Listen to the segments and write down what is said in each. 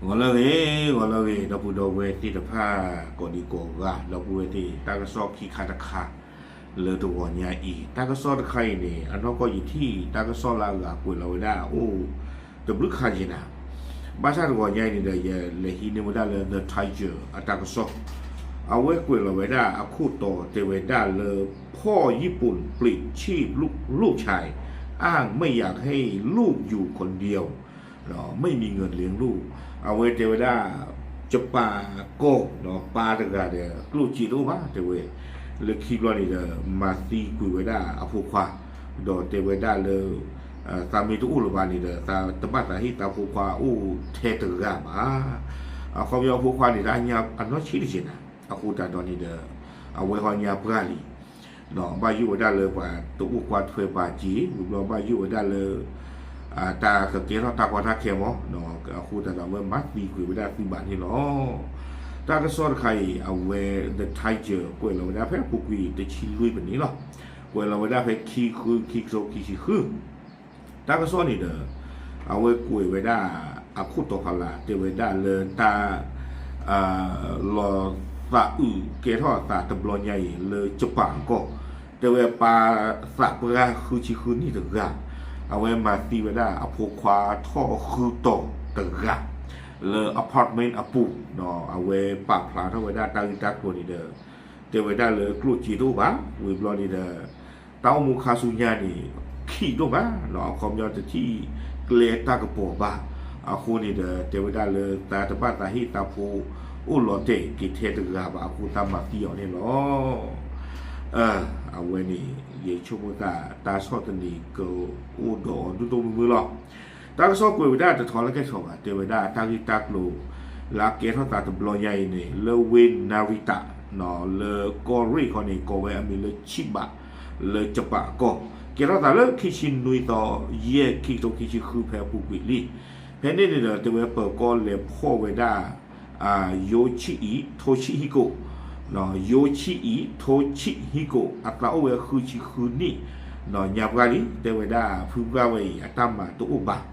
ဂီၤလၢအဂ့ၤ, ဂီၤလၢအဂ့ၤ ဒီပုၢ်ဒီဝဲၢ်သ့ၣ်တဖၣ် ကိးဒံကိးဂၤ ဒီပုၢ်ဝဲၢ်သ့ၣ် တၢ်ကစီၣ်ခံခါတခါ လၢတဂီၤညါအံၤ တၢ်ကစီၣ်တခါအံၤန့ၣ် အနီၢ်ကီၢ်ယထံၣ် တၢ်ကစီၣ်လၢအဂၤကွဲးလီၤဝဲဒၣ်အိၣ် တဘျုးခါယဲၢ်နၤ, ဘၣ်ဆၣ်တဂီၤညါအံၤန့ၣ်ဒီး ယလဲၤဟံးန့ၢ်ဝဲဒၣ်လၢ The Tiger အတၢ်ကစီၣ်, အဝဲကွဲးလီၤဝဲဒၣ်အခိၣ်တီတဲဝဲဒၣ်လၢ พ่อญี่ปุ่นปลิดชีพลูกชาย อ้างไม่อยากให้ลูกอยู่คนเดียว ไม่มีเงินเลี้ยงลูก အဝဲတဲဝဲဒၣ် ယပၣ်ကီၢ် ပၢ်တဂၤဒီး ကျိၣ်စ့တအိၣ်ဘၣ် တဲဝဲ, လၢခံဘျီန့ၣ်ဒီး မၤသံကွံာ်ဝဲဒၣ်အဖိခွါ, ဒီးတဲဝဲဒၣ်လၢ သးမ့ၢ်တအိၣ်လၢၤဘၣ်န့ၣ်ဒီး သးတဘၣ်သးဟ့ၣ်သးဖိခွါအိၣ်ထဲတဂၤဘၣ်. အခီပညီအဖိခွါန့ၣ် တၢ်ညါအနီၢ်ဆံးတက့ၢ်နၤ, အဃိသတးဒီးန့ၣ်ဒီး အဝဲဟီညါပှၢ်လံ ဘၣ်ယိၣ်ဝဲဒၣ်လၢပှၤတအိၣ်ကွၢ်ထွဲပာ်က့ၤ ဝံၤဘျီဘၣ်ယိၣ်ဝဲဒၣ်လၢ တၢ်ကကဲထီၣ်တၢ်ကီတၢ်ခဲမး, အဃိသတးဒီးအဝဲမၤသံကွံာ်ဝဲဒၣ်သုဘၣ်န့ၣ်လီၤ. တၢ်ကစီၣ်တခါအံၤ အဝဲ The Tiger ကွဲးလီၤဝဲဒၣ်ဖဲအပူၤကွံာ်တဆံလွံၢ်ပနံးလီၤ. ကွဲးလီၤဝဲဒၣ်ဖဲခံဃု ခံကထိခံဆံဃု တၢ်ကစီၣ်န့ၣ်ဒီး အဝဲကွဲးဝဲဒၣ် အခိၣ်တီဖးလၢ် တဲဝဲဒၣ်လၢတၢ် လီၤသးအုးကဲထီၣ်အသးတဘျီညါအံၤ လၢယပၣ်ကီၢ် တဲဝဲပၢ်သးပှၢ်ဃုဆံဃုနံၣ်တဂၤ အဝဲမၤသံဝဲဒၣ်အဖိခွါထီၣ်ဃုတီၤတဂၤ လၢ apartment အပူၤ, အဝဲပာ်ဖျါထီၣ်ဝဲဒၣ်တၢ်ဂ့ၢ်တၢ်ကျိၤန့ၣ်ဒီး တဲဝဲဒၣ်လၢကျိၣ်စ့တအိၣ်ဘၣ် ဝံၤဘျီန့ၣ်ဒီး တၢ်အိၣ်မူခါဆူညါန့ၣ် ခံးဒိၣ်မး အခီပညီတထံၣ်ကျဲတၢ်ကပီၤဘၣ်. အဃိန့ၣ်ဒီး တဲဝဲဒၣ်လၢသးတဘၣ်သးဟ့ၣ်သးဖိအိၣ်လီၤတဲာ်က့ၤထဲတဂၤဘၣ် အဃိသးမၤသံအီၤန့ၣ်လီၤ. အဝဲန့ၣ် ယဆိကမိၣ်သးတၢ်ဆီၣ်သနံးကအိၣ်ဒီးအီၤဒိၣ်ဒိၣ်မုၢ်မုၢ်လီၤ. တၢ်ကစီၣ်ကွဲးဝဲဒၣ်တထီလၢကဲထီၣ်ဘၣ် တဲဝဲဒၣ်တၢ်ဂ့ၢ်တၢ်ကျိၤ လၢအကဲထီၣ်သးတဘျီညါအံၤန့ၣ် လၢဝ့ၢ် Narita လၢကီၢ်ရ့ၣ်ခီန့ၣ် ကိးဝဲအမံၤလၢ Chiba လၢယပၣ်ကီၢ် ကဲထီၣ်သးလၢခံဆံနွံသီ ယဲၢ် ခံကထိခံဆံဃု ဖဲအပူၤကွံာ်လံ. ဖဲန့ၣ်န့ၣ်ဒီး တဲဝဲပၢၤကီၢ်လဲၤဖီၣ်ဝဲဒၣ် ယိၤဆံအံၤ ထိဆံဟံၣ်ကိာ်, ယိၤဆံအံၤ ထိဆံဟံၣ်ကိာ် အသးအိၣ်ဝဲဃုဆံဃုနံၣ် ညါပှၢ်လံ တဲဝဲဒၣ်ဖုပှၢ်ဝဲအံၤ အတၢ်မၤတအိၣ်ဘၣ်.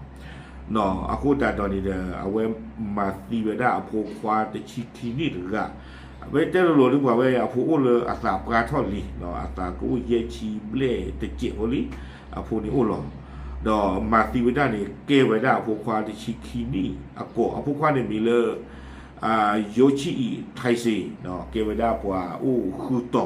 အဃိသတးဒီးန့ၣ်ဒီး အဝဲမၤသံဝဲဒၣ်အဖိခွါတဆံခံနံၣ်တဂၤ, အဝဲတဲလိၤလိၤဒ်ပှၤဝဲအဖိအိၣ်လၢအသးပှၢ်ထီၣ်လံ, အသးကအိၣ်ယဲၢ်ဆံဘျဲၣ်တစဲးဖိလံ, အဖိန့ၣ်အိၣ်လီၤ. ဒီးမၤသံဝဲဒၣ်န့ၣ် ကဲဝဲဒၣ်အဖိခွါတဆံခံနံၣ်အကီၢ်, အဖိခွါန့ၣ်မံၤလၢ ယိၤဆံအံၤ ထဲစ့, ကဲဝဲဒၣ်ပှၤအိၣ်ဃုတီၤ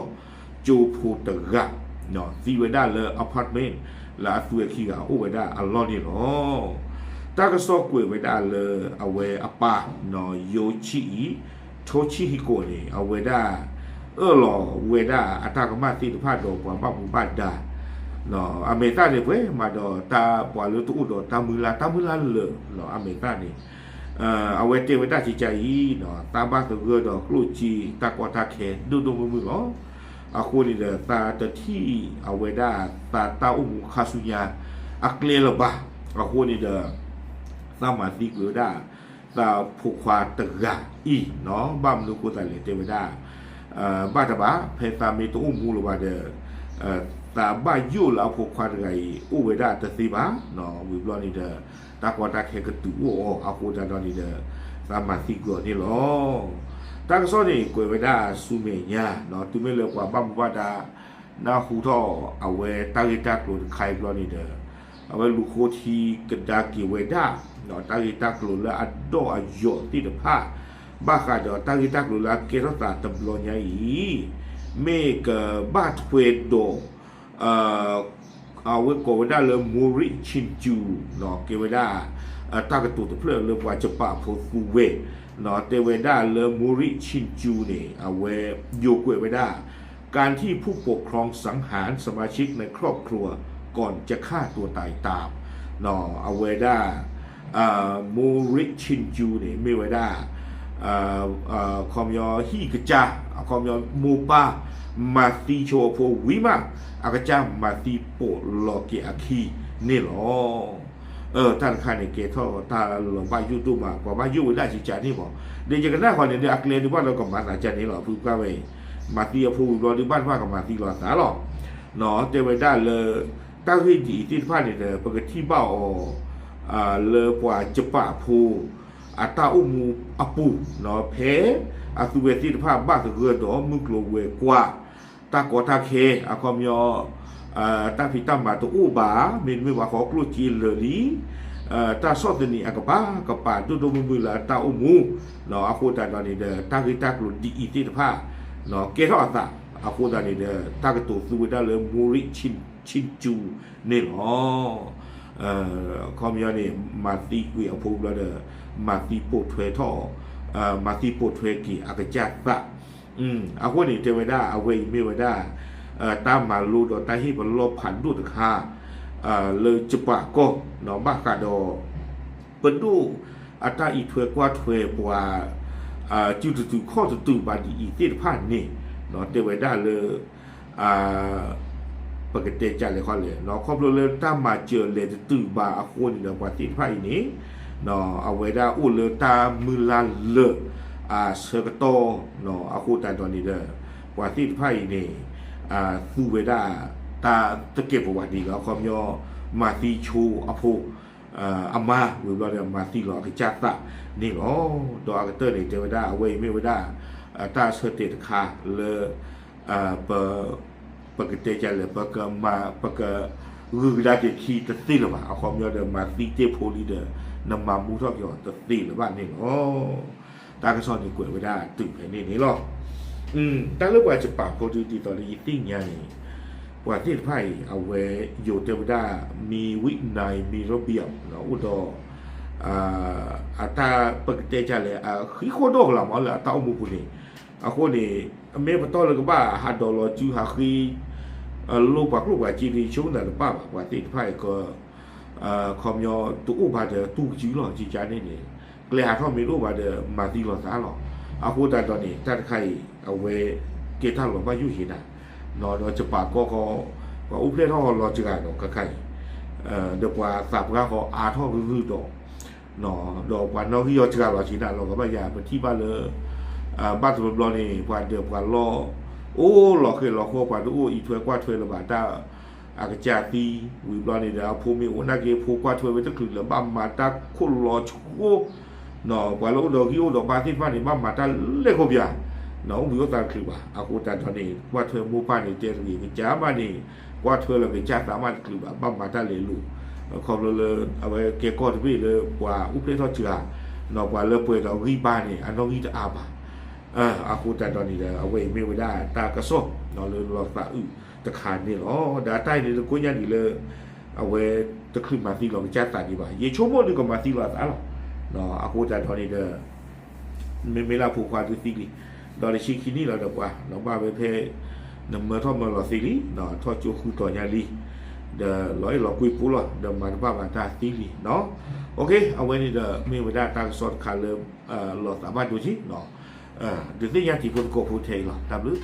ကၠိဖိတဂၤ, သံဝဲဒၣ်လၢ apartment လၢအသုဝဲခံဂၤအိၣ်ဝဲဒၣ်အလီၢ်န့ၣ်လီၤ. တၢ်ကစီၣ်ကွဲးဝဲဒၣ်လၢအဝဲအပၢ် ယိၤဆံအံၤ ထိဆံဟံၣ်ကိာ်န့ၣ် အဝဲဒၣ် အၢၣ်လီၤဝဲဒၣ်အတၢ်ကမၣ်သ့ၣ်တဖၣ်ဒီးပှၤဘၣ်မူဘၣ်ဒါ, အမဲာ်သၣ်န့ၣ် ပှဲၤမးဒီးတၢ်ပှၤလၢတအိၣ်ဒီးတၢ်မုၢ်လၢ် တၢ်မုၢ်လၢ်လၢာ် အမဲာ်သၣ်န့ၣ် အဝဲတဲဝဲဒၣ်ကကါအံၤ, သးဘၣ်သဂၢၢ်ဒီးကျိၣ်စ့တၢ်ကီတၢ်ခဲဒိၣ်ဒိၣ်မုၢ်မုၢ်လီၤ. အဃိန့ၣ်ဒီး သးတထံၣ်အဝဲဒၣ်သးတၢ်အိၣ်မူခါဆူညါအကျဲလၢၤဘၣ်. အဃိန့ၣ်ဒီး သးမၤသံကွံာ်ဝဲဒၣ် သးဖိခွါတဂၤအံၤ, ဘၣ်မနုၤအဃိသးလဲၣ်တဲဝဲဒၣ် ဘၣ်တဘၣ် ဖဲသးမ့ၢ်တအိၣ်မူလၢၤဘၣ်ဒီး သးဘၣ်ယိၣ်လၢအဖိခွါတဂၤအံၤ အိၣ်ဝဲဒၣ်တသ့ဘၣ်. ဝံၤဘျီန့ၣ်ဒီး တၢ်ကီတၢ်ခဲကတုၤအိၣ်အီၤ အဃိသတးဒီးန့ၣ်ဒီး သးမၤသံကွံာ်အီၤန့ၣ်လီၤ. တၢ်ကစီၣ်န့ၣ် ကွဲးဝဲဒၣ်ဆူမဲာ်ညါ, တုၤမ့ၢ်လၢပှၤဘၣ်မူဘၣ်ဒါ နၢ်ဟူထီၣ်အဝဲတၢ်ဂ့ၢ်တၢ်ကျိၤတခါအံၤဘျီန့ၣ်ဒီး အဝဲလူၤဃိထံကဒါက့ၤဝဲဒၣ် တၢ်ဂ့ၢ်တၢ်ကျိၤလၢအဒီၣ်အယိာ်သ့ၣ်တဖၣ် ဘၣ်ဃးဒီးတၢ်ဂ့ၢ်တၢ်ကျိၤလၢအကဲထီၣ်သးတဘျီညါအံၤ မ့ၢ်ကဘၣ်ထွဲဒီး အဝဲကိးဝဲဒၣ်လၢ Mori Shinju ကဲဝဲဒၣ် တၢ်ကတိၤတဖျၢၣ်လၢပှၤယပၣ်ဖိသူဝဲ တဲဝဲဒၣ်လၢ Mori Shinju န့ၣ် အဝဲယိၤကွဲးဝဲဒၣ် การที่ผู้ปกครองสังหารสมาชิกในครอบครัวก่อนจะฆ่าตัวตายตาม အဝဲဒၣ် Mori Shinju န့ၣ် မ့ၢ်ဝဲဒၣ် အခီပညီဟံၣ်ကစၢ် အခီပညီမိၢ်ပၢ် မၤသံဆိအဖိဝံၤမး အကစၢ်မၤသံပိာ်လီၤက့ၤအခံန့ၣ်လီၤ. တၢ်တခါန့ၣ် ကဲထီၣ်တၢ်လီၤဘၣ်ယိၣ်ဒိၣ်မး ပှၤဘၣ်ယိၣ်ဝဲဒၣ်ကကါန့ၣ်မး ဒီးယကနၣ်ဃီန့ၣ်ဒီး အကျဲဒုးဘၣ်ဒီးကမၤသးကါန့ၣ်လီၤ ဖုပှၢ်ဝဲအံၤ မၤသံအဖိဝံၤဘျီဒုးဘၣ်တဘၣ်ကမၤသံလီၤအသးလီၤ. တဲဝဲဒၣ်လၢ တၢ်ဂ့ၢ်ဒ်အံၤသ့ၣ်တဖၣ်န့ၣ်ဒီး ပကထံၣ်ဘၣ်အီၤ လၢပှၤယပၣ်ဖိ အတၢ်အိၣ်မူအပူၤ, ဖဲအသူဝဲသ့ၣ်တဖၣ်ဘၣ်သဂၢၢ်ဒီးမုၢ်ကျိၤဝဲၤကွာ်, တၢ်ကီတၢ်ခဲအခီပညီ, တၢ်ဖံးတၢ်မၤတအိၣ်ဘၣ်, မ့တမ့ၢ်ဘၣ်ဃီကျိၣ်စ့လၢာ်လံ, တၢ်ဆီၣ်သနံးအကပၤကပၤဒိၣ်ဒိၣ်မုၢ်မုၢ်လၢတၢ်အိၣ်မူ, အဃိသတးဒီးန့ၣ်ဒီး တၢ်ဂ့ၢ်တၢ်ကျိၤဒ်အံၤသ့ၣ်တဖၣ် ကဲထီၣ်အသး, အဃိသတးန့ၣ်ဒီး တၢ်ကတိၤသူဝဲဒၣ်လၢ မူရ့ၣ်ဆံၣ်စူၤ န့ၣ်လီၤ. အခီပညီန့ၣ် မၤသံကွံာ်အဖိဘျီဒီး မၤသံပိာ်ထွဲထီၣ်, မၤသံပိာ်ထွဲက့ၤအကစၢ်သး, အဃိန့ၣ် တဲဝဲဒၣ်အဝဲအံၤမ့ၢ်ဝဲဒၣ် တၢ်မၤလိဒီးတၢ်ဟ့ၣ်ပလီၢ်ဖးဒိၣ်တခါ လၢကပၤကီၢ် ဘၣ်ဃးဒီး ပဒိၣ်အတၢ်အံးထွဲကွၢ်ထွဲပှၤ စုတတုၤခီၣ်တတုၤဘၣ်ဒ်အံၤသ့ၣ်တဖၣ်န့ၣ်, တဲဝဲဒၣ်လၢ ပကတဲကလဲၣ်ခီလဲၣ်, ခီဖျိလၢတၢ်မၤစၢၤလဲၤတတုၤဘၣ်အဃိန့ၣ်ဒီး ပှၤသ့ၣ်တဖၣ်အံၤန့ၣ် အဝဲဒၣ်အိၣ်လၢတၢ်မုၢ်လၢ်လၢာ် အဆၢကတီၢ်, အဃိသတးဒီးန့ၣ်ဒီး ပှၤသ့ၣ်တဖၣ်အံၤန့ၣ် သူဝဲဒၣ် တၢ်တကဲာ်ပဝးဒ်လီၤ. အခီပညီ မၤသံဆိအဖိ အမါဝံၤဘျီဒီး မၤသံလီၤအကစၢ်သးန့ၣ်လီၤ. ဒီးအကတၢၢ်န့ၣ် တဲဝဲဒၣ် အဝဲအံၤမ့ၢ်ဝဲဒၣ် တၢ်အဆၢတဲာ်တခါလၢ ပ ပကတဲကလဲၣ်, ပကမၤ ပကဂုာ်ကဒါက့ၤခံတသ့လၢၤဘၣ်. အခီပညီဒီး မၤသံတ့ၢ်ဖိလံဒီး နမၤမူထီၣ်က့ၤအီၤတသ့လၢၤဘၣ်န့ၣ်လီၤ. တၢ်ကစီၣ်န့ၣ်ကွဲးဝဲဒၣ်တုၤဖဲန့ၣ်န့ၣ်လီၤ. တၢ်လၢပှၤကပၤဖိဒု ဒ်သိးလၢယသ့ၣ်ညါန့ၣ် ပှၤသ့ၣ်တဖၣ်အံၤ အဝဲယိၤတဲဝဲဒၣ် မံၤဝံၣ်နၤ မံၤရီဘံၣ် အိၣ်ဒီး အတၢ်ပကတဲကလဲၣ် အဃံဃီဒီၣ်ကလးမးလၢအတၢ်အိၣ်မူပူၤန့ၣ်, အဃိန့ၣ် မ့ၢ်ပတီၢ်လၢကဘၣ်ဟးဒိးလီၤစုဟးဃ့ လိၣ်ပှၤကျိၣ်ပှၤစ့ဒ်ဆိကမိၣ်တၢ်တပၣ်ဘၣ်. ပှၤသ့ၣ်တဖၣ်အံၤက ခီပညီတအိၣ်ဘၣ်ဒီးတူၢ်ကစုလီၤ ကကါန့ၣ်န့ၣ်, ကျဲဟးထီၣ်မ့ၢ်တအိၣ်ဘၣ်ဒီး မၤသံလီၤသးလီၤ. အဃိသတးဒီးန့ၣ် တၢ်တခါအံၤ အဝဲကဲတၢ်လီၤဘၣ်ယိၣ်ယံၤနၤ, ဒီးကပၤကီၢ်ဃီ ပှၤအိၣ်ဖျဲၣ်ထီၣ်လီၤစှၤဒီး ကခါအံၤ ဒီးပှၤသးပှၢ်ဃီအါထီၣ်ရုၢ်ရုၢ်ဒီး ဒီးပှၤနီၣ်ဂံၢ်အီၤစှၤလီၤဆံးနၤလီၤ. ကဘၣ်ယၤ ပထံၣ်ဘၣ်လၢ ဘၣ်တဘျီဘျီန့ၣ် ပှၤဒီးပှၤလီၢ် အိၣ်လီၤဃဲၤလီၤဃီ ပှၤတအိၣ်အံးထွဲကွၢ်ထွဲလၢၤဘၣ်တၢ် အကစၢ်သံ ဝံၤဘျီန့ၣ်ဒီး အဖိမ့ၢ်အိၣ်နာ်က့ ဖိကွၢ်ထွဲဝဲတချုးလၢၤ ဘၣ်မၤတၢ်ခိၣ်လီၤဆိ ပှၤလၢအိၣ်ဒီးဂံၢ်အိၣ်ဒီးဘါသ့ၣ်တဖၣ်န့ၣ် ဘၣ်မၤတၢ်လဲၢ်ခိၣ်ပၠး, အိၣ်ဘှံးအိၣ်သါတချုးဘၣ်. အဃိသတးဒီးန့ၣ် ကွၢ်ထွဲမိၢ်ပၢ်န့ၣ် တဲတဂ့ၤ ကစၢ်မးန့ၣ် ကွၢ်ထွဲလီၤကစၢ်သးမးတချုးဘၣ် ဘၣ်မၤတၢ်လဲၤလိာ်, ခီဖျိလၢ အဝဲကဲကီၢ်တဘ့ၣ်လၢပှၤအိၣ်ဖျဲၣ်ထီၣ်စှၤ, ပှၤလၢပှဲၤဒီးဂံၢ်ဘါန့ၣ် အနီၣ်ဂံၢ်တအါဘၣ်. အဃိသတးဒီးန့ၣ်ဒီး အဝဲအံၤမ့ၢ်ဝဲဒၣ်တၢ်ကစီၣ်လၢလီၤသးအုးတခါန့ၣ်လီၤ. ဒီးတၢ်အံၤန့ၣ် တကိညါဒံးလၢ အဝဲတချုးမၤသံလီၤကစၢ်သးဒံးဘၣ်. ယဆိကမိၣ်ဒုးကမၤသံလီၤအသးလီၤ. အဃိသတးဒီးန့ၣ်ဒီး မ့မ့ၢ်လၢအဖိခွါဒုးသံလံ, ဒီးတဆံခံနံၣ်လီၤဒီးပှၤ ဒီးဘၣ်ဝဲဖဲ နမၢထီၣ်မၢလီၤသ့လံ, ထီၣ်ကၠိဃုတီၤညါလံ, ဒီးလီၤအဲၣ်လီၤကွံပိလီၤ ဒီးမၤတဘၣ်ဘၣ်တၢ်သံလံနီၤ. အဝဲန့ၣ်ဒီးမ့ၢ်ဝဲဒၣ်တၢ်ကစီၣ်တခါလၢ လီၤသးဘၣ်ဒိက့ၤ ဒုးသ့ၣ်ညါတံၤဖိသကိးဖိထဲအံၤလီၤ. တၢ်ဘျုး